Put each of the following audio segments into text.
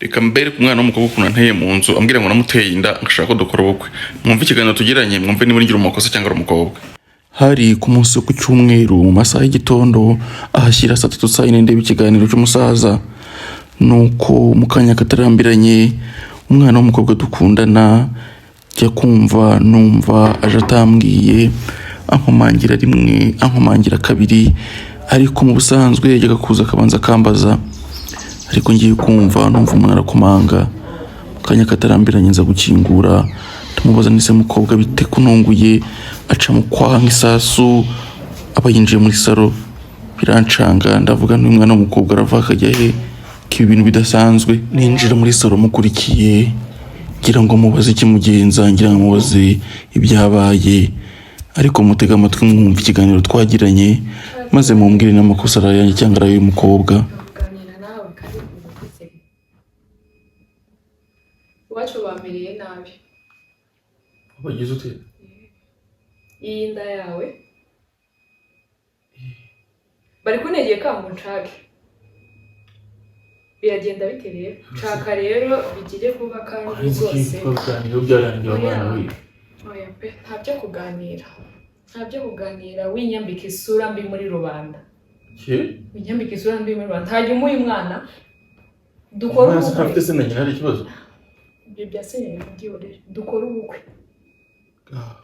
Reka mbere ku mwana w'umukobwa ukuntu anteye mu nzu, ambwira ngo namuteye inda, ngashaka ko dukora ubukwe. Mwumve ikiganiro tugiranye, mwumve niba ngira umukosa cyangwa ari umukobwa. Hari ku munsi wo ku cyumweru mu masaha y'igitondo, ahashyira saa 3, saa 4, ndeba ikiganiro cy'umusaza. Nuko mu kanya katarambiranye, umwana w'umukobwa dukundana, jya kumva numva aje atambwiye, ankomangira rimwe, ankomangira kabiri. Ariko mu busanzwe yajyaga kuza akabanza akambaza, ariko ngiye kumva numva umuntu arakomanga. Mu kanya katarambiranye nza gukingura, ndamubaza nise: "Mukobwa, bite kununguye?" Aca mu kwaha nk'isasu, aba yinjiye muri salo. Birancanga, ndavuga n'uyu mwana w'umukobwa arava akajya he, ko ibi bintu bidasanzwe? Ninjira muri salo mukurikiye, ngira ngo mubaze ikimugenza, ngira ngo mubaze ibyabaye. Ariko mutege amatwi mwumva ikiganiro twagiranye, maze mumbwire n'amakosa ari ayanjye cyangwa ari ay'uyu mukobwa. Kuganira nawe kandi ugutse iwacu bamereye nabi. Wagize ute? Iyi nda yawe bari kuntegeka ngo nshake, biragenda bite rero? Nshaka rero bigire vuba kandi rwose. Twabiganiriyeho, byarangiye Oya. abana we. Oya pe, nta byo kuganira, nta byo kuganira. Winyambika isura mbi muri rubanda. Ke? Winyambika isura mbi muri rubanda. Hanyuma uyu mwana dukore Umwana se ubukwe. ntafite se na nyina, hari ikibazo? Ibyo bya senyeri byihorere, dukore ubukwe.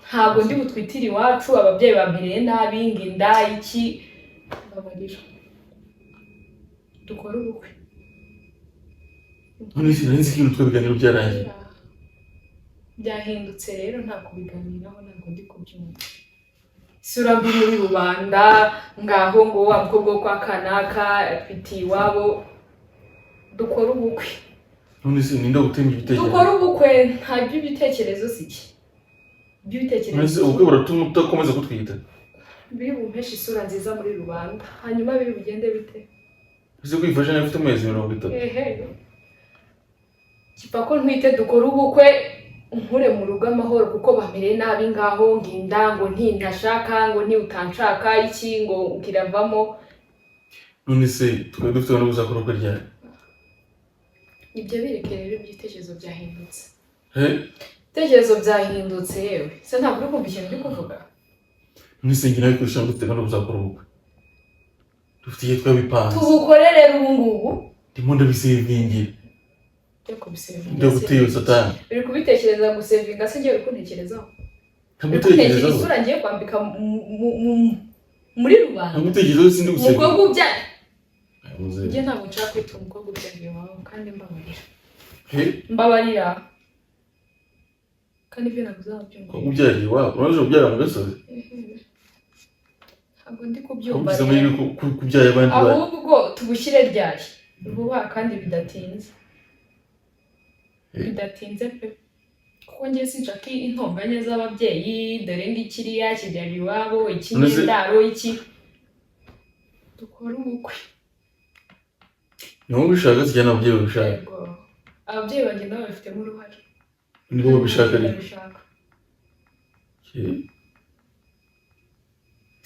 Ntabwo ndi butwitire iwacu, ababyeyi bampereye nabi ngo inda iki. Mbabarira dukore ubukwe. None se nari nzi ko ibintu twabiganiro byarangiye. Byahindutse rero, nta kubiganiraho, ntabwo ndi kubyumva. Isura mbi muri rubanda, ngaho ngo wa mukobwa wo kwa kanaka afitiye iwabo. Dukore ubukwe. None se ninde gutema ibitekerezo? Dukore ubukwe, nta by'ibitekerezo, si iki by'ibitekerezo. None se ubukwe buratuma udakomeza kutwita? Biri bumpeshe isura nziza muri rubanda, hanyuma biri bugende bite? Ese kwifasha niba ufite amezi 30? Ehe, kipa ko ntwite, dukore ubukwe, nkure mu rugo amahoro, kuko bamereye nabi ngaho ngo inda, ngo ntintashaka, ngo ntiutanshaka iki, ngo kiravamo. None se twari dufite gahunda yo kuzakora ubukwe ryari? Ibyo bireke rero, ibitekerezo byahindutse. He? Ibitekerezo byahindutse yewe. Se ntabwo uri kumva ikintu ndi kuvuga? None se njye nawe kurushaho dufite gahunda yo kuzakora ubukwe, dufite igihe twabipanze. Tubukore rero ubu ngubu. Ndimo ndabisevingira. Byo kubisevinga? Ndaguteye satani. Uri kubitekereza gusevinga se? Ngiye, uri kuntekerezaho, uri kuntekereza Ntagutekerezaho. isura ngiye kwambika muri rubanda. Ntagutekerezaho, sindi gusevinga. Umukobwa ubyaye. Muzehe. Njye ntabwo nshaka kwita umukobwa ubyariye iwabo, kandi mbabarira. He? Mbabarira, kandi ibyo ntabwo uzabyumva. Umukobwa ubyariye iwabo, uraje kubyara mu gasozi? Ntabwo ndi kubyumva. Ugize Rero amahirwe kubyara abandi bana. Ahubwo tubushyire ryari? Vuba kandi bidatinze. Eh. Bidatinze pe, kuko njye sinshaka intonganya z'ababyeyi, dore ngikiriya kibyara iwabo, iki n'indaro iki. Dukore ubukwe. Ni wowe ubishaka se cyangwa ababyeyi babishaka? Yego. Ababyeyi banjye nabo babifitemo uruhare. Nibo babishaka ariko? Babishaka. Eh.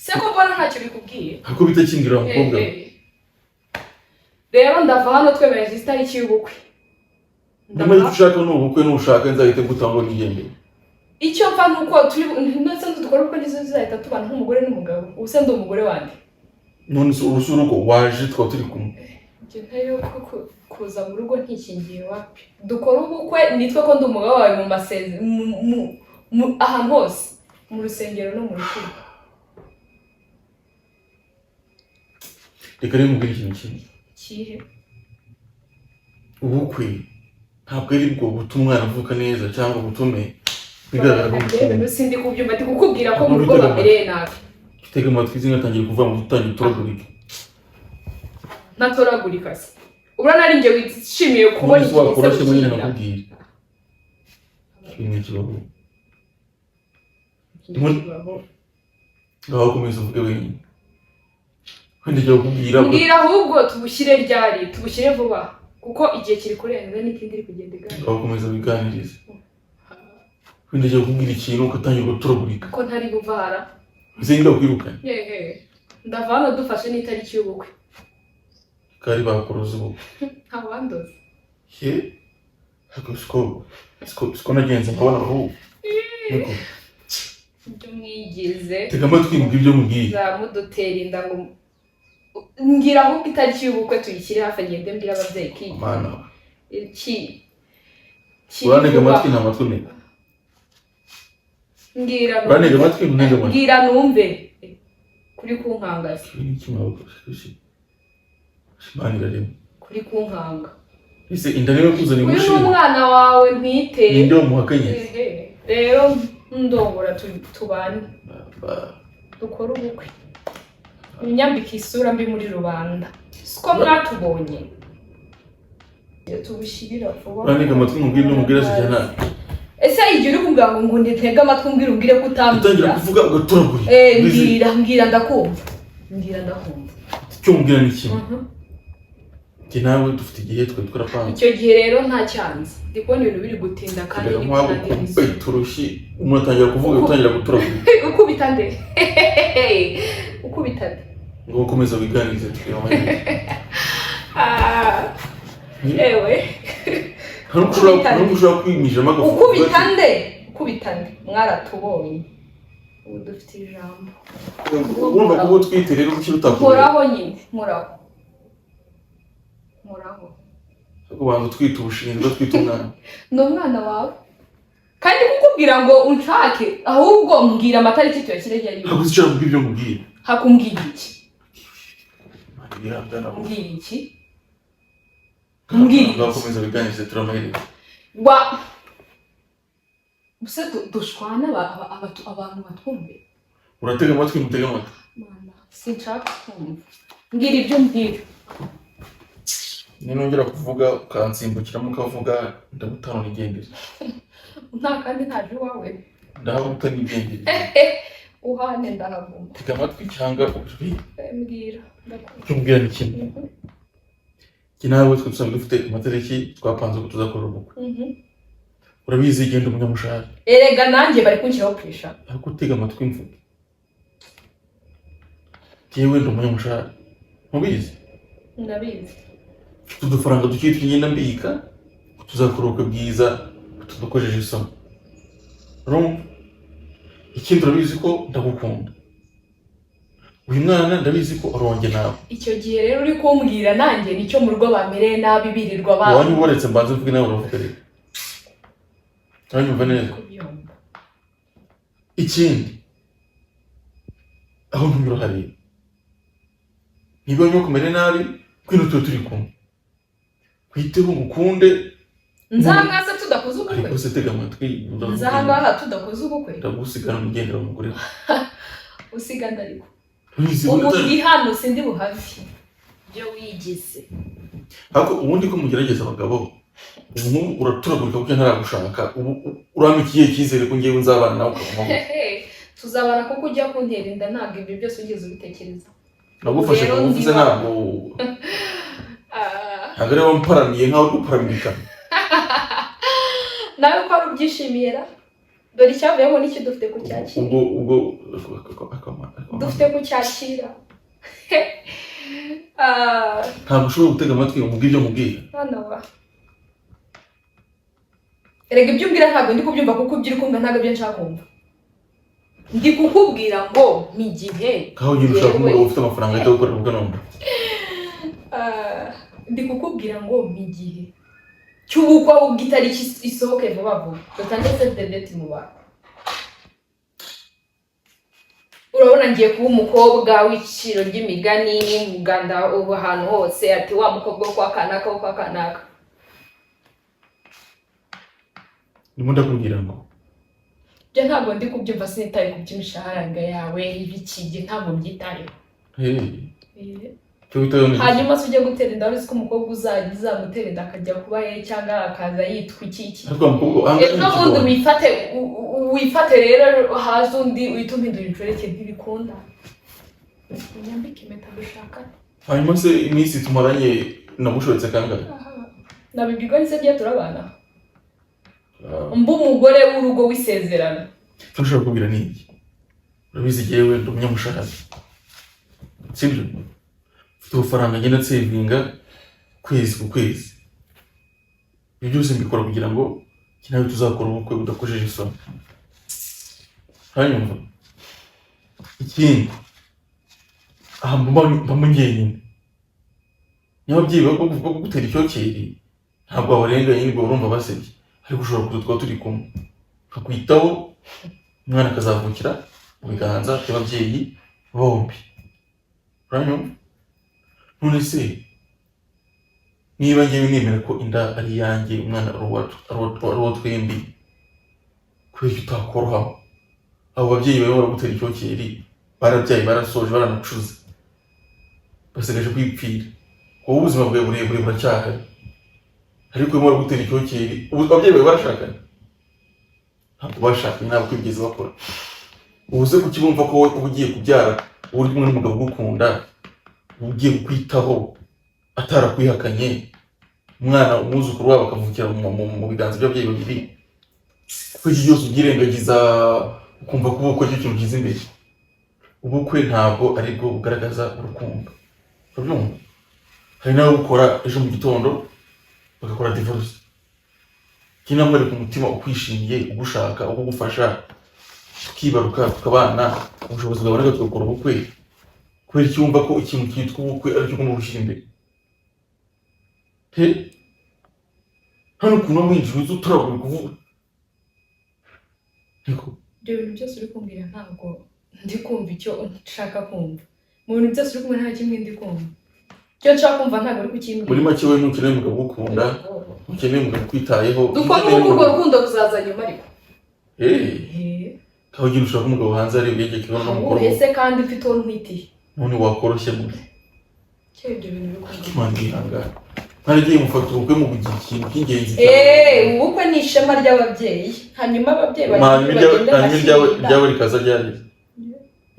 Se ko mbona ntacyo bikubwiye? Ariko bitakingira wa mukobwa we. Eh, eh. Rero ndava hano twemereje itariki y'ubukwe. Nyamara icyo ushaka ni ubukwe, nushaka nzahite ngutanga ngo nigendere. Icyo mfa ni uko turi ndetse dukora ubukwe, nizo zizahita tubana nk'umugore n'umugabo. Ubu se ndi umugore wanjye? None se ubu si urugo waje tukaba turi kumwe? Ibyo ntayo kuza mu rugo ntikingiye, wapi. Dukore ubukwe, nitwe ko ndi umugabo wawe mu maseze ahantu hose, mu rusengero no mu rukiko. Reka rero nkubwire ikintu kimwe. Kihe? Ubukwe ntabwo ari bwo butuma umwana avuka neza cyangwa butume bigaragara ko Rero sindi kubyumva, ndi kukubwira ko mu rugo Urutega bamereye nabi. Tega amatwi, izina atangiye kuva mu utangiye utoragurika. Ntatoragurika se? Ubura nari njye wishimiye kubona None se wakora ikintu se nyine? cy'inda. Nakubwira ikintu kibaho. Kibaho. Ngaho komeza uvuge wenyine, wenda njya kukubwira. Mbwira ahubwo, tubushyire ryari? Tubushyire vuba kuko igihe kiri kurenza n'ikindi iri kugenda igana. Ngaho komeza wiganirize, wenda njya kukubwira ikintu ugatangira gutoragurika. Ko ntari buvara? Ese ndakwirukanye? Yehe, ndava hano dufashe n'itariki y'ubukwe. Kari bakoroza ubukwe. Nta wandoze. He, ariko siko nagenze nkabona abahungu niko. Ibyo mwigize. Tega amatwi mbwira ibyo mubwiye. Zamudutera inda ngo mbwira, ahubwo itariki y'ubukwe tuyishyire hafi, agende mbwira ababyeyi ki Mana! ki Urantega amatwi? Nta matwi unega. Mbwira. Urantega amatwi? Ntega amatwi. Mbwira numve kuri kunkangaza. Ibi ni iki mwabukwe? Imana irarema. Kuri kunkanga. Ese inda niwe kuzana Uyu ni imushinga? umwana wawe ntwite. Ninde wamuhakanye? Ehe. Rero ndongora tubane, dukore ubukwe, unyambike isura mbi muri rubanda, siko mwatubonye. Iyo tubushyirira vuba. Urantega amatwi mubwire ibyo mubwira sijyana. Ese igihe uri kumbwira ngo ntege amatwi, umbwire, umbwire ko Utangira utambwira. kuvuga ugaturagurika. Mbwira, mbwira, ndakumva, mbwira ndakumva. Icyo mubwira ni kimwe. Njye nawe dufite igihe twari twarapanze. Icyo gihe rero nta cyanze, ndi kubona ibintu biri gutinda kandi Kugera ndi nk'aho kunaniriza. ukubita urushyi, umuntu atangira kuvuga, utangira guturagurika. Ukubita nde? Ukubita nde? Ngo ukomeze wiganirize, tureba amahirwe. Ah, ewe. Nta n'uko ushobora kwimijamo agafu. Ukubita nde? Ukubita nde? Mwaratubonye, ubu dufite ijambo. Urumva ko uwo twite rero ukiri utakubera. Nkoraho nyine, nkoraho, nkoraho. Ariko banza utwite ubushinzi, utwite umwana. Ni umwana wawe kandi kukubwira ngo unshake, ahubwo mbwira amatariki tuyashyire ryari. Ntabwo uzicara kubwira ibyo nkubwiye. Hakumbwira iki? Imana irihangana. Mbwira iki? Mbwira iki? Ngakomeza wiganirize, turi amaherezo. Wa use dushwana abantu batwumve. Uratega amatwi? Mutega amatwi. Mana, sinshaka kumva, mbwira ibyo umbwira. Ninongera kuvuga ukansimbukiramo ukavuga, ndagutana nigendere. Nta kandi ntaje iwawe. Ndahaguta nigendere. Uhane ndahaguma. Tega amatwi cyangwa ujwi. Mbwira ndakumva. Icyo mbwira ni kimwe. Njye nawe twe dusanzwe dufite amatariki twapanze ko tuzakora ubukwe. Urabizi, genda umunyamushahara. Erega nanjye bari kunshyiraho pressure. Ariko utega amatwi mvuge, njyewe ndi umunyamushahara, ntubizi? Ndabizi. Mfite udufaranga duke tugenda mbika, tuzakora ubukwe bwiza tudakojeje isoni, urumva? Ikindi, urabizi ko ndagukunda. Uyu mwana ndabizi ko aronge nawe. Icyo gihe rero uri kumbwira nanjye nicyo mu rugo bamereye nabi, birirwa ba Iwanyu uboretse, mbanze mvuge nawe uravuga rero, uranyumva neza? Kubyumva. Ikindi, aho ntunyura hariya, niba nyoko nabi, ngwino tube turi kumwe, kwiteho, ngukunde. Nzahangaha tudakoze ubukwe? Ariko se tega amatwi. Nzahangaha tudakoze ubukwe? Ndagusigana umugendera umugore. Usiga ndariko. Ntubizi? Ubu ndi hano, sindi buhave ibyo wigize. Ariko ubundi ko mugerageza abagabo, ubu nk'ubu uraturagurika kuko ntaragushaka, ubu urampa ikihe cyizere ko ngewe nzabana nawe ukagumaho? Tuzabana kuko ujya kuntera inda ntabwo ibyo byose wigeze ubitekereza. Nagufashe Rero ku ngufu se? ndiba- Ntabwo ntabwo ari wowe mparamiye nkaho uri guparamika. Nawe ko wari ubyishimiye ra, dore icyavuyemo n'iki, dufite kucyakira. Ubwo Dufite kucyakira. Ah, Ntabwo ushobora gutega amatwi umubwire ibyo mubwira. Mwana wa, erega ibyo umbwira ntabwo ndi kubyumva, kuko ibyo uri kumva ntabwo ibyo nshaka kumva. Ndi kukubwira ngo ni igihe. Nkaho ugenda ushaka Yewe. umugabo ufite amafaranga ahita gukorera ubukwe none. Ah, ndi kukubwira ngo ni igihe cy'ubukwe, ahubwo itariki isohoke vuba vuba, dutange save the date mu bantu. Urabona ngiye kuba umukobwa w'iciro ry'imigani mu Rwanda ubu, ahantu hose ati wa mukobwa wo kwa kanaka, wo kwa kanaka. Ndimo ndakubwira ngo Ibyo ntabwo ndi kubyumva, sinitaye ku by'imishahara yawe ibikige, ntabwo mbyitayeho. Hey, icyo witayeho ni iki? Hanyuma se ujye gutera inda, wari uzi ko umukobwa uzajya uzamutera inda akajya kuba ye cyangwa akaza yitwa iki iki? Ariko wa mukobwa ahangaha Ejo ni bundi ikigori. wifate wifate rero, haza undi uhita umpindura inshoreke, ntibikunda. Unyambike impeta dushakane. Hanyuma se iminsi tumaranye nagushobetse kangahe? Nabibwirwa n'ise rya turabana. Ah, Mba umugore w'urugo w'isezerano. Icyo nshobora kukubwira ni iki: urabizi jyewe ndi umunyamushahara, sibyo? Mfite ubufaranga ngenda nsevinga kwezi ku kwezi. Ibyo byose mbikora kugira ngo njye nawe tuzakora ubukwe budakojeje isoni. Uranyumva? Ikindi, aha mbamo njyenyine. Niba ababyeyi bagutera icyokeri, ntabwo wabarenganya, nibwo urumva basebye, ariko ushobora kuza twaba turi kumwe, nkakwitaho, umwana akazavukira mu biganza by'ababyeyi bombi. Uranyumva? None se niba ngewe nemera ko inda ari iyanjye, umwana ari uwa twembi, kubera icyo utakorohamo? Abo babyeyi bawe baragutera icyokeri, barabyaye, barasoje, baranacuze, basigaje kwipfira. Wowe ubuzima bwawe burebure buracyahari, ariko urimo baragutera icyokeri. Ubu ababyeyi bawe barashakanye? Ntabwo bashakanye, ntabwo bigeze bakora. Ubu se kuki bumva ko wowe uba ugiye kubyara, uba uri kumwe n'umugabo ugukunda, uba ugiye kukwitaho, atarakwihakanye, umwana, umwuzukuru wabo akavukira mu biganza by'ababyeyi babiri? Kuko iki cyose ubyirengagiza, ukumva ko ubukwe aricyo kintu cyiza imbere. Ubukwe ntabwo aribwo bugaragaza urukundo, urabyumva? Hari n'ababukora, ejo mu gitondo bagakora divorce. Njye namwereka umutima ukwishimiye, ugushaka, ukugufasha, tukibaruka, tukabana, ubushobozi bwaboneka tugakora ubukwe. Kubera iki wumva ko ikintu cyitwa ubukwe aricyo ugomba gushyira imbere? He, hano ukuntu winjira uza uturagura kuvuga niko. Ibyo bintu byose uri kumbwira, ntabwo ndi kumva icyo nshaka kumva. Mu bintu byose uri kumva, nta kimwe ndi kumva. Icyo nshaka kumva ntabwo uri kukimbwira. Muri make, wowe ntukeneye umugabo ugukunda, ntukeneye umugabo ukwitayeho. Dukora ntukeneye ubukwe, urwo umugabo. Rukundo ruzaza nyuma ariko. Eh, kaho ugenda ushaka umugabo hanze ari yegeke n'umukoro. Ese kandi mfite uwo ntwitiye? None wakoroshye muri Cyo ibyo bintu uri kumbwira. Imana ihangane, mwaragiye mufata ubukwe mu kugira ikintu cy'ingenzi cyane. Eee, ubukwe ni ishema ry'ababyeyi, hanyuma ababyeyi hanyuma bagenda hanyuma iryawe bashyingira. Iryawe rikaza ryari?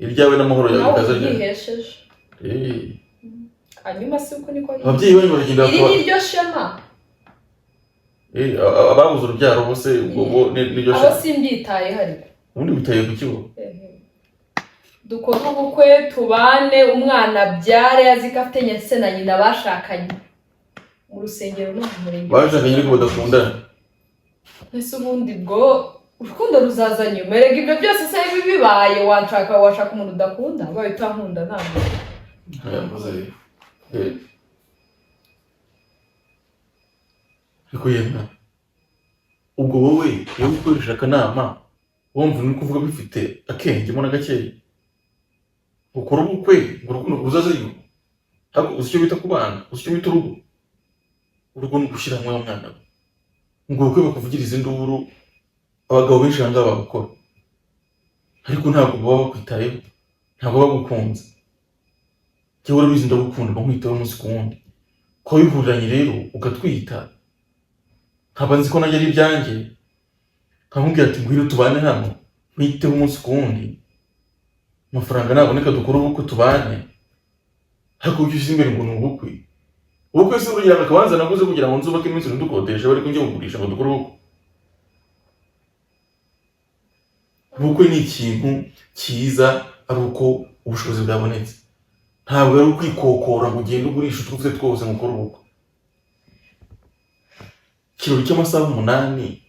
Iryawe n'amahoro yawe Nawe rikaza ryari? uryihesheje. Eh, Hanyuma si uko niko ababyeyi banyu baragenda iri bakaba ni ryo shema. Eh, ababuze urubyaro bose ubwo bo niryo Abo shema? Simbyitayeho ariko. Ubundi witaye ku kigo. Dukore ubukwe, tubane, umwana abyare azi ko afite se na nyina bashakanye mu rusengero no mu murenge. Bashakanye ariko badakundana. Ese ubundi bwo urukundo ruzaza nyuma? Erega ibyo byose se bibaye, wanshaka, washaka umuntu udakunda? Ubaye utankunda ntabwo. Yavuze. Eh. Ariko yemwe, ubwo wowe iyo ukoresha akanama, wumva uri kuvuga bifite akenge mo na gakeya. Ukora ubukwe ngo urukundo ruzaze nyuma? Ariko uzi icyo bita kubana? Uzi icyo bita urugo? Urugo ni ugushyira hamwe mwana we. Ngo ubukwe bakuvugiriza induru, abagabo benshi aha ngaha babukora, ariko ntabwo baba bakwitayeho, ntabwo baba bagukunze. Njyewe urabizi, ndagukunda, mba nkwitaho umunsi ku wundi. Kuba bihuriranye rero ugatwita, nkaba nzi ko nanjye ari ibyanjye, nkamubwira ati ngwino tubane hano, nkwiteho umunsi ku wundi, amafaranga naboneka dukore ubukwe tubane. Ariko ujya ushyize imbere ngo ni ubukwe. Ubukwe se kugira ngo akabanza naguze kugira ngo nzubake iminsi ndukodesha, bari njye kugurisha ngo dukore ubukwe? Ubukwe ni ikintu cyiza ari uko ubushobozi bwabonetse, ntabwo ari ukwikokora ngo ugende ugurisha utwo ufite twose ngo ukore ubukwe. Ikirori cy'amasaha 8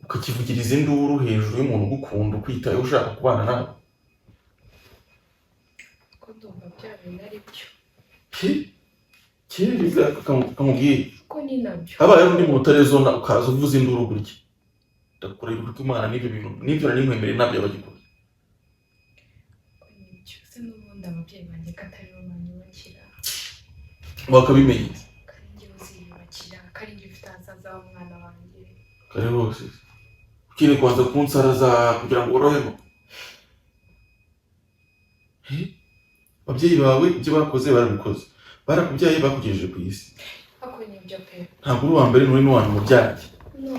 ukakivugiriza induru hejuru y'umuntu ugukunda, ukwitayeho, ushaka kubana nawe. Ko ndumva bya bintu ari byo. Kera kamubwiye. Ko ni nabyo. Habayeho undi muntu utarezona, ukaza uvuza induru gutya, ndakureba kuko Imana n'ibyo bintu n'ibyo nari nkwemereye ntabyo yabagikora. Ko nibyo se n'ubundi, ababyeyi banjye ko atari bo banyubakira? Wakabimenye. Ko ari njye uziyubakira, ko ari njye ufite ahazaza h'umwana wanjye. Kare hose ukeneye kubanza kunsaraza kugira ngo worohemo. Eh? Ababyeyi bawe ibyo bakoze barabikoze, barakubyaye, bakugejeje ku isi. Ako nibyo pe. Ntabwo uri uwa mbere, nturi n'uwa nyuma ubyaye. No,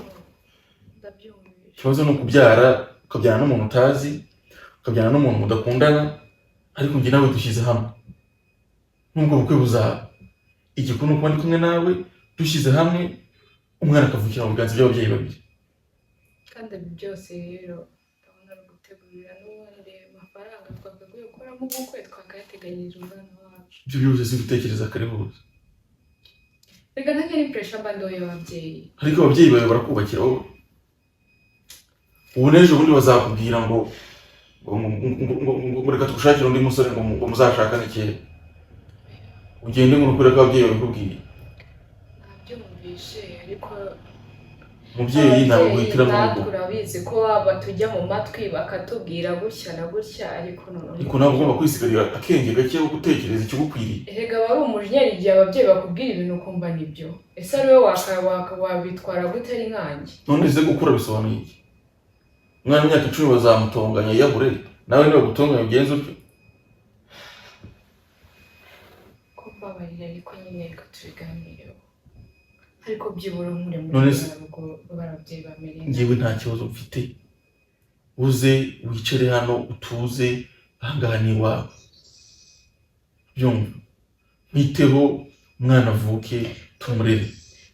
ndabyumvise. Ikibazo ni ukubyara, ukabyara n'umuntu utazi, ukabyara n'umuntu mudakundana. Ariko njye nawe dushyize hamwe, nubwo bukwe buzaba, igikuru ni ukuba ndi kumwe nawe, dushyize hamwe, umwana akavukira mu biganza by'ababyeyi babiri. Kandi ibi byose rero ndabona ari ugutegurira n'ubundi amafaranga twakaguye gukoramo ubukwe, twakayateganyirije umwana wacu. Ibyo byose si gutekereza kare hose. Reka ntange ni pressure mba ndoye y'ababyeyi. Ariko ababyeyi bawe barakubakira wowe. Ubu n'ejo bundi bazakubwira ngo reka tugushakire undi musore, ngo muzashakane kera, ugende ngo ukure ko ababyeyi babikubwiye. Nabyumvishe, ariko Umubyeyi ntabwo ababyeyi guhitiramo natwe urugo. Urabizi ko batujya mu matwi bakatubwira gutya na gutya, ariko noneho Ariko nawe ugomba kwisigarira akenge gake ko gutekereza ikigukwiriye. Erega aba ari umujinya igihe ababyeyi bakubwira ibintu ukumva nibyo. Ese ari wowe wabitwara gute ari nkanjye? None se gukura bisobanuye iki? Umwana w'imyaka 10 bazamutonganya yiyahure? Nawe niba gutonganya ugenze utyo. Ko mbabarira, ariko nyine reka tubiganireho, ariko byibura nkure muri None se- ruriya rugo rw'ababyeyi bamereye. Njyewe nta kibazo mfite, uze wicare hano utuze, ahangaha ni iwawe, byumva, mwiteho, umwana avuke tumurere.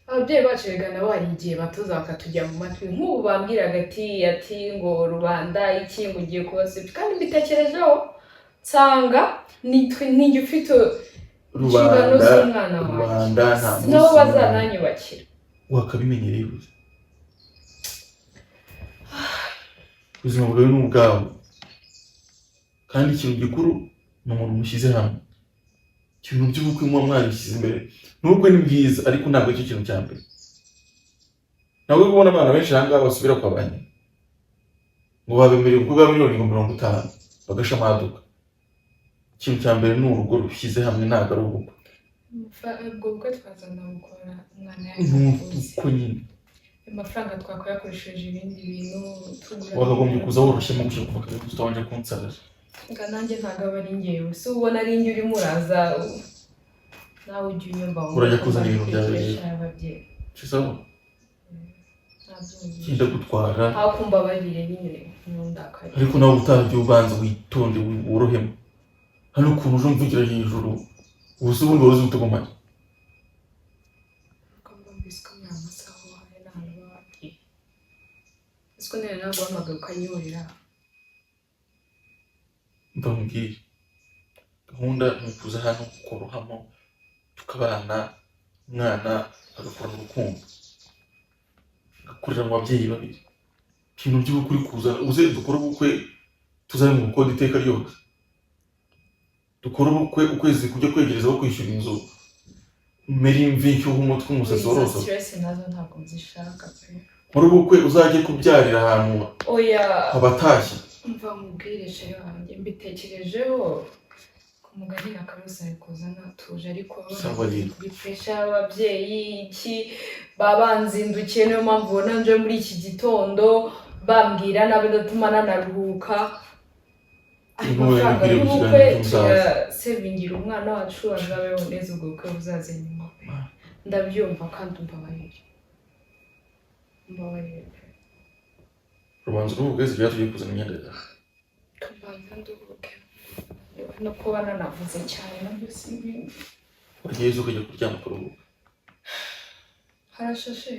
Ababyeyi bacu rega nabo hari igihe batuza bakatujya mu matwi. Nk'ubu bambwiraga ati ngo rubanda iki, ngo ugiye kubasebya, kandi mbitekerejeho nsanga nitwe, ninjye ufite inshingano Rubanda, z'umwana wanjye. rubanda nta munsi Nabo bazananyubakira. Wakabimenyereye gusa, ubuzima bwawe ni ubwawe, kandi ikintu gikuru ni umuntu mushyize hamwe. Ibintu by'ubukwe muba mwabishyize imbere, n'ubukwe ni bwiza, ariko ntabwo aricyo kintu cya mbere. Ntabwo uri kubona abana benshi aha ngaha basubira kwa ba nyina ngo babemereye ubukwe bwa miliyoni ngo 50, bagashamaduka. Ikintu cya mbere ni urugo rushyize hamwe, ntabwo ari ubukwe. Ubwo bukwe twazanabukora umwana Ni yavutse. uko nyine. Amafaranga twakayakoresheje ibindi bintu tugura. Wakagombye kuza woroshyemo gutya kuva kare utabanje kunsaraza. Nga nanjye ntabwo aba ari njyewe, si ubona ari njye urimo uraza, nawe ujya unyumva wumva Urajya ko kuzana ibintu byawe mbitekereje rero. ababyeyi. Sawa. Nabyumvise. Genda gutwara. Aho kumbabarire nyine ntundakare. Ariko nawe utaha jya ubanza witonde, worohemo. Hano ukuntu uje umvugira hejuru, ubu se ubundi wari uzi utagomanye? Ko mbumvise ko muri aya masaha hari n'ahantu baba bagiye. Ese ko nari naguhamagaye ukanyurira? Ndamubwira, gahunda ni ukuza hano ukorohamo, tukabana, umwana agakurana urukundo, agakurira mu babyeyi babiri. Ibintu by'ubukwe uri kuza, uze dukore ubukwe, tuzabe mu bukode iteka ryose. Dukore ubukwe ukwezi kujya kwegereza aho kwishyura inzu, umere imvi, nshyuhe umutwe, umusatsi Izo worosa. stress nazo ntabwo nzishaka pe. Muri ubukwe uzajye kubyarira ahantu Oya. abatashye. Mva mubwire, chéri wanjye, mbitekerejeho ku mugani na Karusa ari kuza natuje, ariko Sawa rero. kuri pressure y'ababyeyi iki, baba banzindukiye, niyo mpamvu ubona nje muri iki gitondo bambwira nabi, ndatuma nanaruhuka. Ayo Inkuba mafaranga yabibwiriye mu y'ubukwe kiganiro cy'umusaza. tuyasevingira umwana wacu azabeho neza, ubwo bukwe buzaze nyuma pe. Ndabyumva kandi umbabarire, umbabarire pe. Urubanza uruhuke, zibya tugiye kuzana imyenda yawe. Kabanza nduhuke, no kuba nanavuze cyane nabyo si bibi. Wagiye ukajya kuryama ukaruhuka. Harashashe.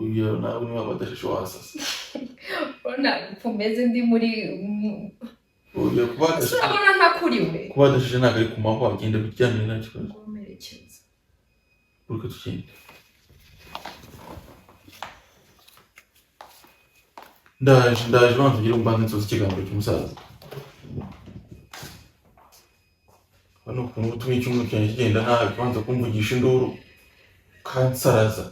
Uyu nawe niba badashashe wasasa. Urabona umeze ndi muri Uyu kuba ese hadashashe urabona ntakuriwe? Kuba hadashashe ntabwo ari ku mahwa, wagenda uryamye nta kibazo. Ngomerekeza. Ureke tugende, ndaje, ndaje, banza ugire umbanza nsoza ikiganiro cy'umusaza. Hano ukuntu utuma icyumweru cyanjye kigenda nabi, banza kumvugisha induru kansaraza.